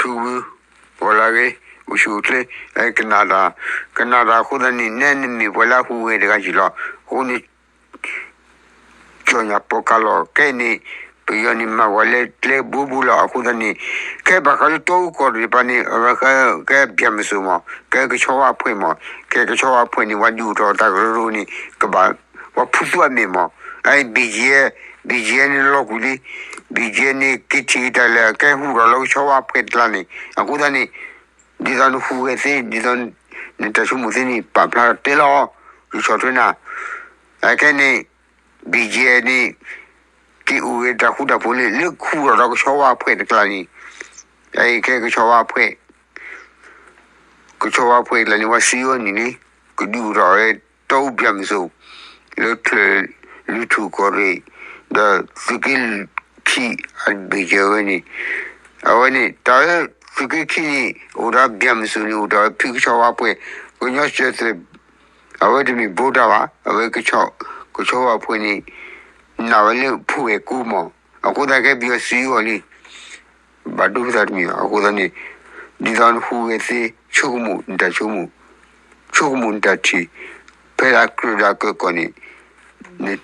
ထူဝူ ဝီၤလၢအဂ့ၤ အိၣ်ဆူၣ်အိၣ်ချ့ ကနၣ်တၢ် ကနၣ်တၢ်အဃိသတးန့ၣ် နဲနမ့ၢ်ပှၤလၢအဟူးဂဲၤတဂၤယံၤလီၤ. အဃိန့ၣ် ကၠီၣ်ညၣ်ပီးကးလီၤ ခဲအံၤန့ၣ် ပယီၤန့ၣ်မၤဝဲလၢကျဲဘိဘိလီၤ. အဃိသတးန့ၣ် ခဲဘၣ်ဃးလၢတီအူကီၢ်ရ့ၣ်တဖၣ်န့ၣ် အဝဲကဲ ကဲ ဗျၢၣ်မုၢ်စိၤမး ကဲကဆီဝါဖှဲးမး ကဲကဆီဝါဖှဲးန့ၣ် ပှၤဒုးအိၣ်ထီၣ်တၢ်ကရၢကရိန့ၣ် ကဘၣ် ပှၤဖုသူအမဲာ်မး အဲ ဘံၣ်ကၠံ ဘံၣ်ကၠံန့ၣ်လီၤကွံာ်လံ ဘံၣ်ကၠံန့ၣ် က့ၤထံၣ်က့ၤတၢ်လၢ ကဲဟူးထီၣ်လၢကဆီဝါဖှဲးတကျါန့ၣ် အဃိသတးန့ၣ် ဒ်သိးနဟူးဂဲၤသ့ ဒ်သိး နတၢ်ဆိကမိၣ်သ့န့ၣ် ပာ်ဖျါတဲလီၤ ယဆီၣ်ထွဲနၤ အခဲန့ၣ် ဘံၣ်ကၠံန့ၣ် က့ၤအိၣ်ဂ့ၤတၢ်ဃူတၢ်ဖိးလၢ လၢခူၣ်ထီၣ်ဒီးကဆီဝါဖှဲးတကျါန့ၣ် အခဲကဆီဝါဖှဲး ကဆီဝါဖှဲးတကျါန့ၣ် ပှၤစံယိၤနံၣ်န့ၣ် ကဒုးအိၣ်ထီၣ်ဝဲ တီအူဘျၢၣ်မုၢ်စိၤ လၢချၢၣ်လွံၢ်ထူၣ်ကီၢ်ရ့ၣ် ဒီးသုးက့ခံအဘ့ၣ်ကၠၢဝဲန့ၣ် အဝဲန့ၣ် တၢ်လၢသုးက့ခံန့ၣ် အိၣ်ဒီးဘျၢၣ်မုၢ်စိၤန့ၣ် အိၣ်ဒီးဖုကဆီဝါဖှဲး ကညီစၢၤသွဲၣ် အဝဲတမ့ၢ်ဘိတၢ်ဘၣ် အဝဲ ကဆီဝါဖှဲးန့ၣ် နာ်ဝဲလၢဖိဂဲၤကိးမး အဃိသတးခဲပယီၤစံယိၤလံ ဘၣ်ဒိပသးတမံၤဘၣ် အဃိသတးန့ၣ် ဒ်သိးနဟူးဂဲၤသ့ ဆိကမိၣ်နတၢ်ဆိကမိၣ် ဆိကမိၣ်နတၢ်ထံၣ် ဖဲဒၣ်ကြၢးဒၣ်ကၢကီၢ်န့ၣ်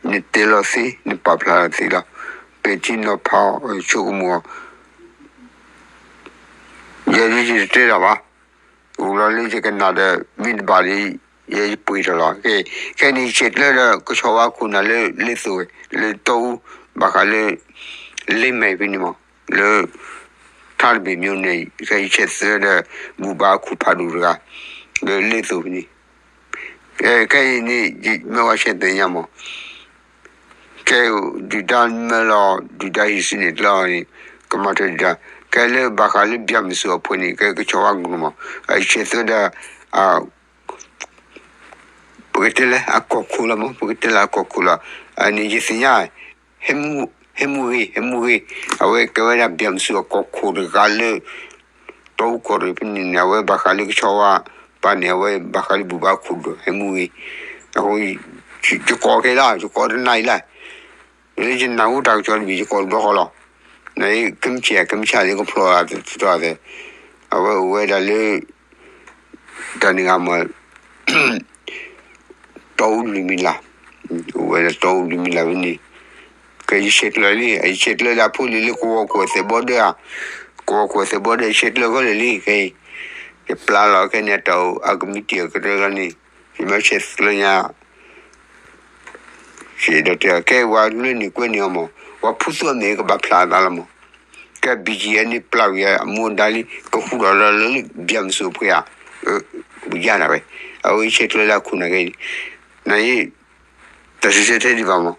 နတဲလီၤသ့ နပာ်ဖျါလီၤသ့လီၤ ပဲာ်ထံနီၤဖးအီၤ ဆိကမိၣ်အီၤ ယဲဒၣ်ယတတဲတၢ်ဘၣ် အိၣ်လီၤလၢယကနၣ်ဒီး မ့ၢ်တဘၣ်ဒီး ယဲယပှ့ၤထီၣ်လီၤ ခဲအံၤန့ၣ် ယဆဲးကျၢဒီး ကဆီဝါခိၣ်နၢ်လၢလ့သိးဝဲ လၢတီအူ ဘၣ်ဃးလၢ လ့မဲာ်ဖဲန့ၣ်မး လၢ ထါတဘ့ၣ်မၠိန့ၣ် ခဲအံၤယဆဲးကျၢဒီး ဘူၣ်ဘါခိၣ်ဖးဒိၣ်တဂၤ လၢလ့သိးဖဲန့ၣ် ခဲအံၤန့ၣ် မ့ၢ်ဝဲဆဲးသ့ၣ်ညါမး ခဲအံၤ ဒုၣ်ဒါမၢလီၤ ဒုၣ်ဒါဟံးစုနဲၣ်ကျဲအီၤန့ၣ် ကမၤထၢၣ်ဒုၣ်ဒါ ခဲလၢဘၣ်ဃးလၢဘျၢၣ်မုၢ်စိၤအဖှဲးန့ၣ် ကဲကဆီဝါကရူၢ်မး အဆဲးသၢဒၣ် ပကတဲလၢအကီၢ်ခိၣ်လီၤမး ပကတဲလၢအကီၢ်ခိၣ်လီၤ အန့ၣ်ယသ့ၣ်ညါ ဟဲမူဂ့ၤ ဟဲမူဂ့ၤ အဝဲကဲဝဲဒၣ်ဘျၢၣ်မုၢ်စိၤအကီၢ်ခိၣ်တဂၤလၢ တီအူကီၢ်ရ့ၣ်ဖဲန့ၣ်န့ၣ် အဝဲဘၣ်ဃးလၢကဆီဝါပာ်န့ၣ် အဝဲဘၣ်ဃးလၢဘူၣ်ဘါခိၣ်ဒိၣ် ဟဲမူဂ့ၤ အဃိ ယကိးခဲလၢာ် ယကိးတနံၤအံၤလၢ် လၢယနၢ်ဟူတၢ်ကစီၣ်တဘ့ၣ် ယကိးတဘျီဃီလီၤ. နကမ့ၢ်ဆဲး ကမ့ၢ်ဆဲးလၢကဖျိးသးသ့ အဝဲအိၣ်ဝဲဒၣ်လၢ တၢ်န့ၣ်ဂ့ၤမး တီအူလွံၢ်မံၤလၢ် အိၣ်ဝဲဒၣ်တီအူလွံၢ်မံၤလၢ်ဖဲန့ၣ် ကဲယဆဲးကျၢလံ ယဆဲးကျၢလၢအဖိလံၤလၢကဝီၤခိၣ်သဲးဘီဒၢဧါ ကဝီၤခိၣ်သဲးဘီဒၢ ယဆဲးကျၢခဲလၢာ်လံ ခဲအံၤ ယပျၢ်လီၤခဲန့ၣ် တၢ်အိၣ်အကမံးတံာ်အကတၢၢ်လီၤန့ၣ် ယမ့ၢ်ဆဲးကျၢညါ ဒီးတဲ ကဲဝဲလွဲန့ၣ်ကွဲန့ၣ်အီၤမး ပှၤဖုသူအမဲာ်ကဘၣ်ဖျါအသးလီၤမး ကဲ ဘံၣ်ကၠံ အန့ၣ်ပျၢ်ဝံၤအမူဒါလံ ကဟူးထီၣ်လၢလၢဘျၢၣ်မုၢ်စိၤအဖှဲးဧါ ပယါနၤဝဲ အဝဲယဆဲးကျၢလၢအခိၣ်နၢ်ခဲအံၤ န တၢ်စံးဆၢထဲဒံးဘၣ်မး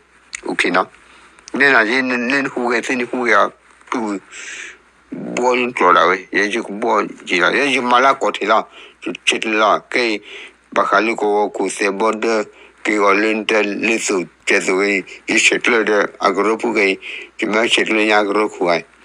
နဲနၤ လၢနဟူးဂဲၤသ့န့ၣ်ဟူးဂဲၤအီၤ ပုၢ် ဘှီလၢကျိာ်ဒၣ်ဝဲ ယဲယကဘှီက့ၤလီၤ ယဲယမၤလၢအကီၢ်ထံးလီၤ ယဆဲးကျၢလီၤ ခဲအံၤ ဘၣ်ဃးလၢကဝီၤခိၣ်သဲးဘီဒၢ က့ၤအီၤလၢနတဲလ့သိးကဲသိးဝဲ ယဆဲးကျၢဒီးအကရၢခိၣ်ခဲအံၤ ယမ့ၢ်ဆဲးကျၢညါအကရၢခိၣ်ဂၤ